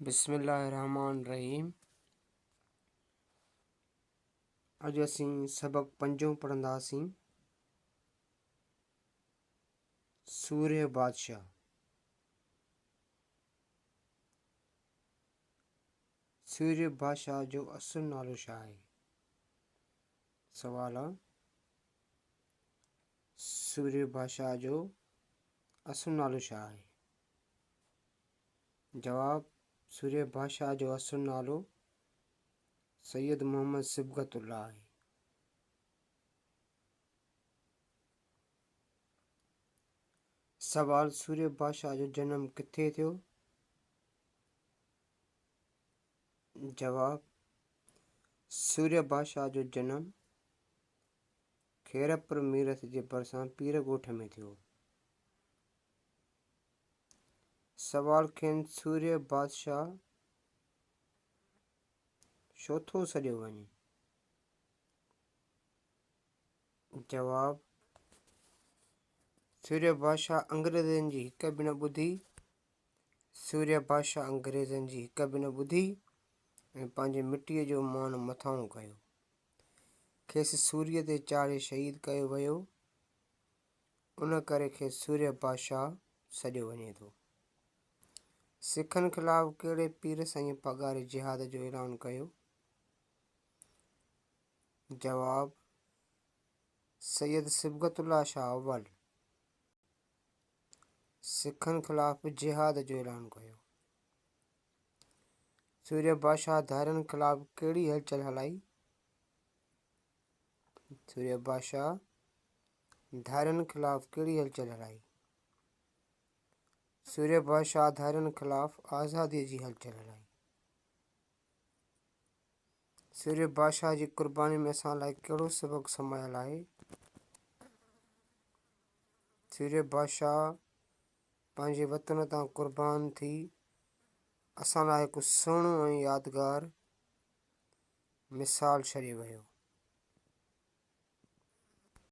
بسم الله الرحمٰن الرحيم اڄ اسين سبق پنجون پڙهنداسين سورهيه بادشاهه سورهيه بادشاهه جو اصل نالو ڇا آهي؟ سوال آ سورهيه بادشاهه جو اصل نالو ڇا آهي؟ جواب، سورهيه بادشاهه جو اصل نالو سيد محمد صبغت الله آهي. سوال، سورهيه بادشاهه جو جنم ڪٿي ٿيو؟ جواب، سورهيه بادشاهه جو جنم خيرپور ميرس جي ڀرسان پير ڳوٺ ۾ ٿيو. سوال کين سورهيه بادشاهه ڇو ٿو سڏيو وڃي؟ جواب، سورهيه بادشاهه انگريزن جي هڪ به نه ٻڌي. سورهيه بادشاهه انگريزن جي هڪ به نه ٻڌي ۽ پنهنجي مٽيء جو مان مٿانهون ڪيو. کيس سوريء تي چاڙهي شهيد ڪيو ويو. ان ڪري کيس سورهيه بادشاهه سڏيو وڃي ٿو. سکن خلاف ڪهڙي پير سائينء پاڳاري جهاد جو اعلان ڪيو؟ جواب، سيد صبغت الله شاهه اول سکن خلاف جهاد جو اعلان ڪيو. سورهيه بادشاهه ڌارين خلاف ڪهڙي هلچل هلائي؟ سورهيه بادشاهه ڌارين خلاف ڪهڙي هلچل هلائي؟ سورهيه بادشاهه ڌارين خلاف آزاديء جي هلچل هلائي. سورهيه بادشاهه جي قرباني ۾ اسان لاء ڪهڙو سبق سمايل آهي؟ سورهيه بادشاهه پنهنجي وطن تان قربان ٿي اسان لاء هڪ سهڻو ۽ يادگار مثال ڇڏي ويو.